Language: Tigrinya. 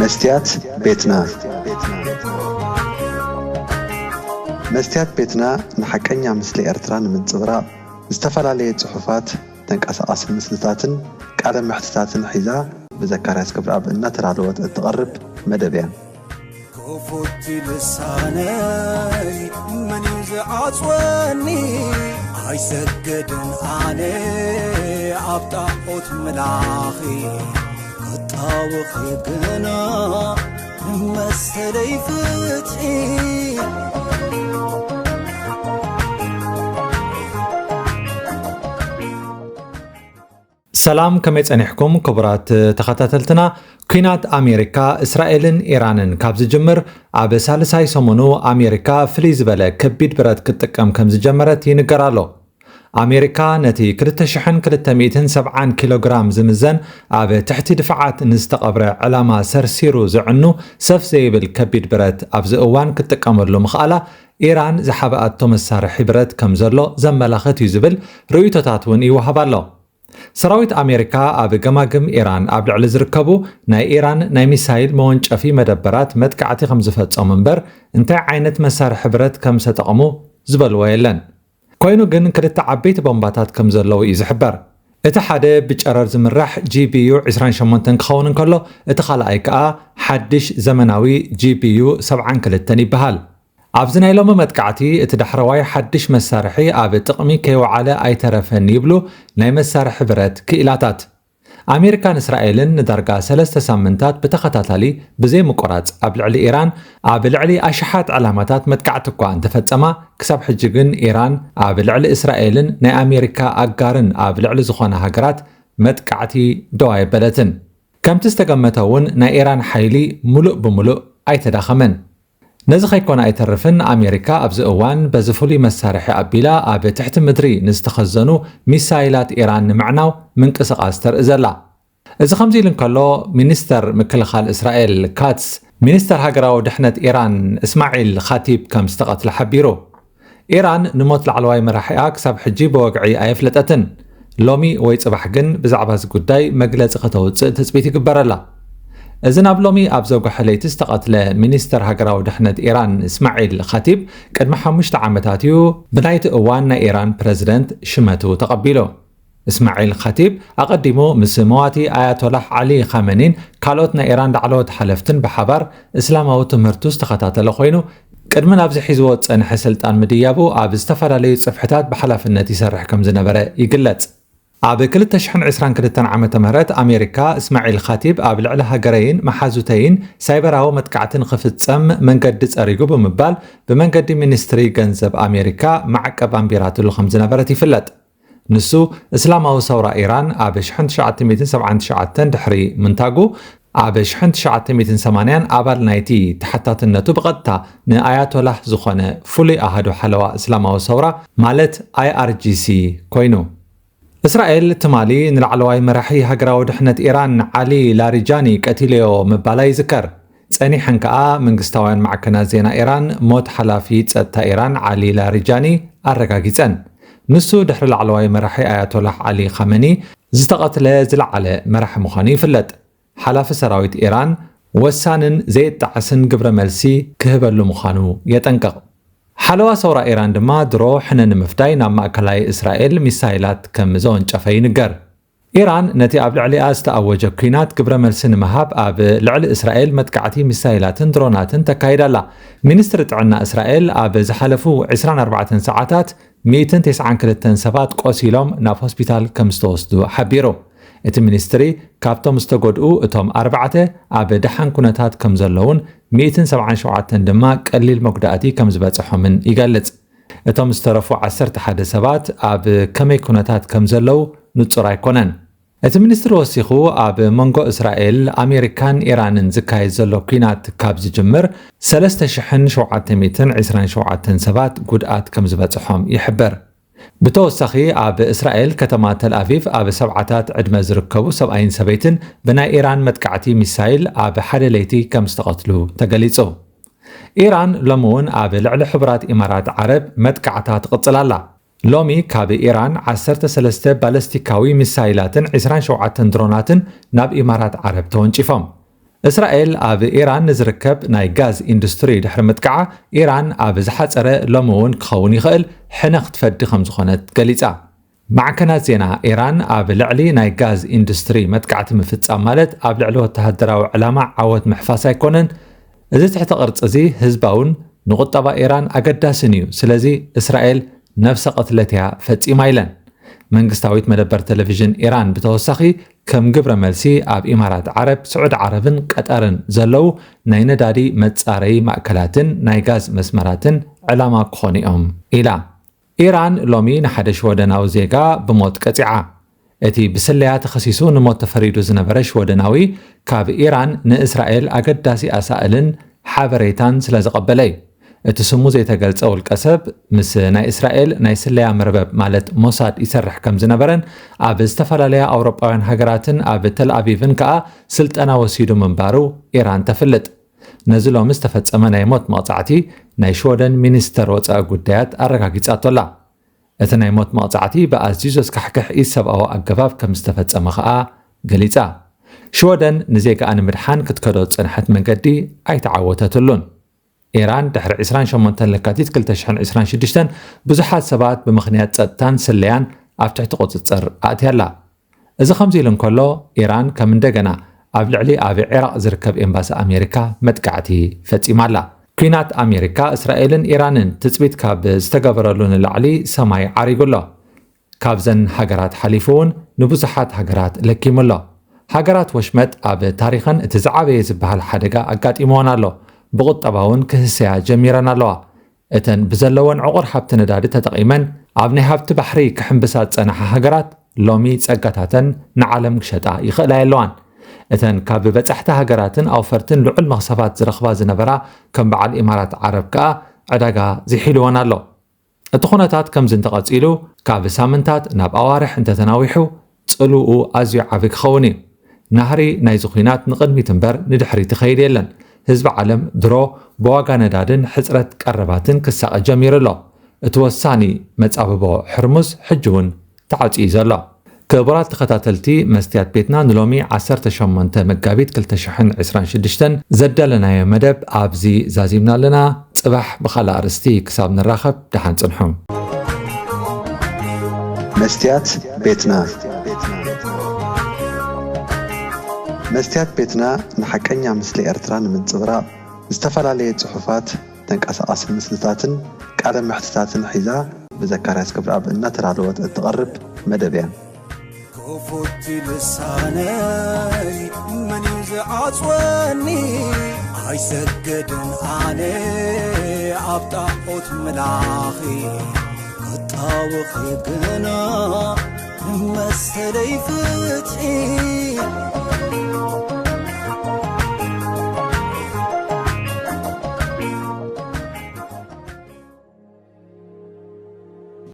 መስትያት ቤትና። መስትያት ቤትና ንሓቀኛ ምስሊ ኤርትራ ንምንጽብራቕ ዝተፈላለየ ጽሑፋት፣ ተንቀሳቓሲ ምስልታትን ቃለ መሕትታትን ሒዛ ብዘካርያስ ክብረኣብ እናተዳለወት እትቐርብ መደብ እያ። ክፉት ልሳነይ መን እዩ ዝዓጽወኒ? ኣይሰግድን ኣነ ኣብ ጣዖት ምላኺ፣ ክጣወኺ ግና ንመሰለይ ፍትሒ። ሰላም፣ ከመይ ጸኒሕኩም ክቡራት ተኸታተልትና? ኲናት ኣሜሪካ፣ እስራኤልን ኢራንን ካብ ዝጅምር ኣብ ሳልሳይ ሰሙኑ ኣሜሪካ ፍልይ ዝበለ ከቢድ ብረት ክትጥቀም ከም ዝጀመረት ይንገር ኣሎ። ኣሜሪካ ነቲ ክልተ ሽሕን ክልተ ሚእትን ሰብዓን ኪሎ ግራም ዝምዘን ኣብ ትሕቲ ድፋዓት ንዝተቐብረ ዕላማ ሰርሲሩ ዝዕኑ ሰፍ ዘይብል ከቢድ ብረት ኣብዚ እዋን ክትጥቀመሉ ምኽኣላ፣ ኢራን ዝሓበኣቶ መሳርሒ ብረት ከም ዘሎ ዘመላኽት እዩ ዝብል ርእይቶታት እውን ይወሃብ ኣሎ። ሰራዊት ኣሜሪካ ኣብ ገማግም ኢራን ኣብ ልዕሊ ዝርከቡ ናይ ኢራን ናይ ሚሳይል መወንጨፊ መደበራት መጥቃዕቲ ከም ዝፈጸሙ እምበር፣ እንታይ ዓይነት መሳርሒ ብረት ከም ዝተጠቕሙ ዝበልዎ የለን። ኮይኑ ግን ክልተ ዓበይቲ ቦምባታት ከም ዘለዉ እዩ ዝሕበር። እቲ ሓደ ብጨረር ዝምራሕ ጂ ቢ ዩ ዕስራን ሸሞንተን ክኸውን እንከሎ፣ እቲ ካልኣይ ከኣ ሓድሽ ዘመናዊ ጂ ቢ ዩ ሰብዓን ክልተን ይበሃል። ኣብዚ ናይ ሎሚ መጥቃዕቲ፣ እቲ ዳሕረዋይ ሓድሽ መሳርሒ ኣብ ጥቕሚ ከይወዓለ ኣይተረፈን ይብሉ ናይ መሳርሒ ብረት ክኢላታት። ኣሜሪካን እስራኤልን ንዳርጋ ሰለስተ ሳምንታት ብተኸታታሊ ብዘይ ምቁራጽ ኣብ ልዕሊ ኢራን ኣብ ልዕሊ ኣሽሓት ዕላማታት መጥቃዕቲ እኳ እንተፈጸማ፣ ክሳብ ሕጂ ግን ኢራን ኣብ ልዕሊ እስራኤልን ናይ ኣሜሪካ ኣጋርን ኣብ ልዕሊ ዝኾና ሃገራት መጥቃዕቲ ደው ኣየበለትን። ከምቲ ዝተገመተ እውን ናይ ኢራን ሓይሊ ሙሉእ ብሙሉእ ኣይተዳኸመን። ነዚ ከይኮነ ኣይተርፍን፣ ኣሜሪካ ኣብዚ እዋን በዚ ፍሉይ መሳርሒ ኣቢላ ኣብ ትሕቲ ምድሪ ንዝተኸዘኑ ሚሳይላት ኢራን ንምዕናው ምንቅስቓስ ተርኢ ዘላ። እዚ ከምዚ ኢሉ እንከሎ፣ ሚኒስተር ምክልኻል እስራኤል ካትስ፣ ሚኒስተር ሃገራዊ ድሕነት ኢራን እስማዒል ኻቲብ ከም ዝተቐትለ ሓቢሩ። ኢራን ንሞት ላዕለዋይ መራሒኣ ክሳብ ሕጂ ብወግዒ ኣየፍለጠትን። ሎሚ ወይ ጽባሕ ግን ብዛዕባ እዚ ጉዳይ መግለጺ ከተውጽእ ትጽቢት ይግበረላ። እዚ ናብ ሎሚ ኣብ ዘጉሐ ለይቲ ዝተቐትለ ሚኒስተር ሃገራዊ ድሕነት ኢራን እስማዒል ኻቲብ ቅድሚ ሓሙሽተ ዓመታት እዩ ብናይቲ እዋን ናይ ኢራን ፕረዚደንት ሽመቱ ተቐቢሉ። እስማዒል ኻቲብ ኣቐዲሙ ምስ መዋቲ ኣያቶላህ ዓሊ ኻመኒን ካልኦት ናይ ኢራን ላዕለዎት ሓለፍትን ብሓባር እስላማዊ ትምህርቱ ዝተኸታተለ ኮይኑ፣ ቅድሚ ናብዚ ሒዝዎ ዝጸንሐ ስልጣን ምድያቡ ኣብ ዝተፈላለዩ ጽፍሕታት ብሓላፍነት ይሰርሕ ከም ዝነበረ ይግለጽ። ኣብ ክልተ ሽሕን ዕስራን ክልተን ዓመተ ምህረት ኣሜሪካ እስማዒል ኻቲብ ኣብ ልዕሊ ሃገረይን መሓዙተይን ሳይበራዊ መጥቃዕቲ ንኽፍጸም መንገዲ ጸሪጉ ብምባል ብመንገዲ ሚኒስትሪ ገንዘብ ኣሜሪካ ማዕቀብ ኣንቢራትሉ ከም ዝነበረት ይፍለጥ። ንሱ እስላማዊ ሰውራ ኢራን ኣብ ሽሕን ትሽዓተ ሚእትን ሰብዓን ትሽዓተን ድሕሪ ምንታጉ፣ ኣብ ሽሕን ትሽዓተ ሚእትን ሰማንያን ኣባል ናይቲ ተሓታትነቱ ብቐጥታ ንኣያቶላህ ዝኾነ ፍሉይ ኣሃዱ ሓለዋ እስላማዊ ሰውራ ማለት ኣይ ኣር ጂ ሲ ኮይኑ። እስራኤል ትማሊ ንላዕለዋይ መራሒ ሃገራዊ ድሕነት ኢራን ዓሊ ላሪጃኒ ቀቲለዮ ምባላ ይዝከር። ጸኒሐን ከኣ መንግስታውያን ማዕከናት ዜና ኢራን ሞት ሓላፊ ጸጥታ ኢራን ዓሊ ላሪጃኒ ኣረጋጊጸን። ንሱ ድሕሪ ላዕለዋይ መራሒ ኣያቶላህ ዓሊ ኻመኒ ዝተቐትለ ዝለዓለ መራሒ ምዃኑ ይፍለጥ። ሓላፊ ሰራዊት ኢራን ወሳንን ዘየጣዕስን ግብረ መልሲ ክህበሉ ምዃኑ የጠንቅቕ። ሓለዋ ሰውራ ኢራን ድማ ድሮ ሕነ ንምፍዳይ ናብ ማእከላይ እስራኤል ሚሳይላት ከም ዘወንጨፈ ይንገር። ኢራን ነቲ ኣብ ልዕሊኣ ዝተኣወጀ ኲናት ግብረ መልሲ ንምሃብ ኣብ ልዕሊ እስራኤል መጥቃዕቲ ሚሳይላትን ድሮናትን ተካይድ ኣላ። ሚኒስትሪ ጥዕና እስራኤል ኣብ ዝሓለፉ ዕስራን ኣርባዕተን ሰዓታት ሚእትን ተስዓን ክልተን ሰባት ቆሲሎም ናብ ሆስፒታል ከም ዝተወስዱ ሓቢሩ። እቲ ሚኒስትሪ ካብቶም ዝተጎድኡ እቶም ኣርባዕተ ኣብ ደሓን ኩነታት ከም ዘለውን ሚእትን ሰብዓን ሸውዓተን ድማ ቀሊል መጉዳእቲ ከም ዝበጽሖምን ይገልጽ። እቶም ዝተረፉ ዓሰርተ ሓደ ሰባት ኣብ ከመይ ኩነታት ከም ዘለዉ ንጹር ኣይኮነን። እቲ ሚኒስትሪ ወሲኹ፣ ኣብ መንጎ እስራኤል፣ ኣሜሪካን ኢራንን ዝካየድ ዘሎ ኲናት ካብ ዝጅምር ሰለስተ ሽሕን ሸውዓተ ሚእትን ዕስራን ሸውዓተን ሰባት ጉድኣት ከም ዝበጽሖም ይሕበር። ብተወሳኺ፣ ኣብ እስራኤል ከተማ ተልኣቪቭ ኣብ ሰብዓታት ዕድመ ዝርከቡ ሰብኣይን ሰበይትን ብናይ ኢራን መጥቃዕቲ ሚሳይል ኣብ ሓደ ለይቲ ከም ዝተቐትሉ ተገሊጹ። ኢራን ሎሚ እውን ኣብ ልዕሊ ሕቡራት ኢማራት ዓረብ መጥቃዕታ ትቕጽል ኣላ። ሎሚ ካብ ኢራን ዓሰርተ ሰለስተ ባለስቲካዊ ሚሳይላትን ዕስራን ሸውዓተን ድሮናትን ናብ ኢማራት ዓረብ ተወንጪፎም። እስራኤል ኣብ ኢራን ንዝርከብ ናይ ጋዝ ኢንዱስትሪ ድሕሪ ምጥቃዓ፣ ኢራን ኣብ ዝሓጸረ ሎሚ እውን ክኸውን ይኽእል ሕነ ክትፈዲ ከም ዝኾነት ገሊጻ። ማዕከናት ዜና፣ ኢራን ኣብ ልዕሊ ናይ ጋዝ ኢንዱስትሪ መጥቃዕቲ ምፍጻም ማለት ኣብ ልዕሊ ወተሃደራዊ ዕላማ ዓወት ምሕፋስ ኣይኮነን። እዚ ትሕተ ቅርጺ እዚ ህዝባውን ንቁጠባ ኢራን ኣገዳስን እዩ። ስለዚ እስራኤል ነፍሰ ቅትለት እያ ፈጺማ ኢለን። መንግስታዊት መደበር ቴሌቪዥን ኢራን ብተወሳኺ ከም ግብረ መልሲ ኣብ ኢማራት ዓረብ፣ ስዑዲ ዓረብን ቀጠርን ዘለዉ ናይ ነዳዲ መጻረዪ ማእከላትን ናይ ጋዝ መስመራትን ዕላማ ክኾኑ እዮም ኢላ። ኢራን ሎሚ ንሓደ ሽወደናዊ ዜጋ ብሞት ቀጺዓ። እቲ ብስለያ ተኸሲሱ ንሞት ተፈሪዱ ዝነበረ ሽወደናዊ፣ ካብ ኢራን ንእስራኤል ኣገዳሲ ኣሳእልን ሓበሬታን ስለ ዝቐበለ እዩ። እቲ ስሙ ዘይተገልጸ ውልቀ ሰብ፣ ምስ ናይ እስራኤል ናይ ስለያ መርበብ ማለት ሞሳድ ይሰርሕ ከም ዝነበረን፣ ኣብ ዝተፈላለያ ኣውሮጳውያን ሃገራትን ኣብ ተል ኣቪቭን ከኣ ስልጠና ወሲዱ ምንባሩ ኢራን ተፍልጥ። ነዚ ሎሚ ዝተፈጸመ ናይ ሞት መቕጻዕቲ ናይ ሽወደን ሚኒስተር ወጻኢ ጉዳያት ኣረጋጊጻቶ ኣላ። እቲ ናይ ሞት መቕጻዕቲ ብኣዝዩ ዘስካሕክሕ ኢሰብኣዊ ኣገባብ ከም ዝተፈጸመ ከኣ ገሊጻ። ሽወደን ንዜጋኣ ንምድሓን ክትከዶ ዝጸንሐት መንገዲ ኣይተዓወተትሉን። ኢራን ድሕሪ ዕስራን ሸሞንተን ለካቲት ክልተ ሽሕን ዕስራን ሽዱሽተን ብዙሓት ሰባት ብምኽንያት ጸጥታን ስለያን ኣብ ትሕቲ ቁጽጽር ኣእትያ ኣላ። እዚ ከምዚ ኢሉ እንከሎ፣ ኢራን ከም እንደገና ኣብ ልዕሊ ኣብ ዒራቕ ዝርከብ ኤምባሲ ኣሜሪካ መጥቃዕቲ ፈጺማ ኣላ። ኲናት ኣሜሪካ፣ እስራኤልን ኢራንን ትጽቢት ካብ ዝተገበረሉ ንላዕሊ ሰማይ ዓሪጉ ኣሎ። ካብዘን ሃገራት ሓሊፉ እውን ንብዙሓት ሃገራት ለኪሙ ኣሎ። ሃገራት ወሽመጥ ኣብ ታሪኸን እቲ ዝዓበየ ዝበሃል ሓደጋ ኣጋጢምወን ኣሎ። ብቁጠባ እውን ክህሰያ ጀሚረን ኣለዋ። እተን ብዘለወን ዕቑር ሃብቲ ነዳዲ ተጠቒመን ኣብ ናይ ሃብቲ ባሕሪ ክሕምብሳ ዝጸንሓ ሃገራት ሎሚ ጸጋታተን ንዓለም ክሸጣ ይኽእላ የለዋን። እተን ካብ በጻሕቲ ሃገራትን ኣውፈርትን ልዑል መኽሰባት ዝረኽባ ዝነበራ ከም በዓል ኢማራት ዓረብ ከኣ ዕዳጋ ዝሒልወን ኣሎ። እቲ ኩነታት ከምዚ እንተቐጺሉ፣ ካብ ሳምንታት ናብ ኣዋርሕ እንተተናዊሑ፣ ጽልውኡ ኣዝዩ ዓቢ ክኸውን እዩ። ናህሪ ናይዚ ኲናት ንቕድሚት እምበር ንድሕሪት ይኸይድ የለን። ህዝቢ ዓለም ድሮ ብዋጋ ነዳድን ሕጽረት ቀረባትን ክሳቐ ጀሚሩ ኣሎ። እቲ ወሳኒ መጻብቦ ሕርሙዝ ሕጂ እውን ተዓጽዩ እዩ ዘሎ። ክቡራት ተኸታተልቲ መስትያት ቤትና፣ ንሎሚ ዓሰርተ ሸሞንተ መጋቢት ክልተ ሽሕን ዕስራን ሽዱሽተን ዘዳለናዮ መደብ ኣብዚ ዛዚምና ኣለና። ጽባሕ ብኻልእ ኣርእስቲ ክሳብ ንራኸብ ደሓን ጽንሑ። መስትያት ቤትና። መስትያት ቤትና ንሓቀኛ ምስሊ ኤርትራ ንምንጽብራቕ ዝተፈላለየ ጽሑፋት፣ ተንቀሳቓሲ ምስልታትን ቃለ መሕትታትን ሒዛ ብዘካርያስ ክብረኣብ እናተዳለወት እትቐርብ መደብ እያ። ክፉት ልሳነይ መን እዩ ዝዓጽወኒ? ኣይሰግድን ኣነ ኣብ ጣዖት ምላኺ፣ ክጣወኺ ግና ንመሰለይ ፍትሒ።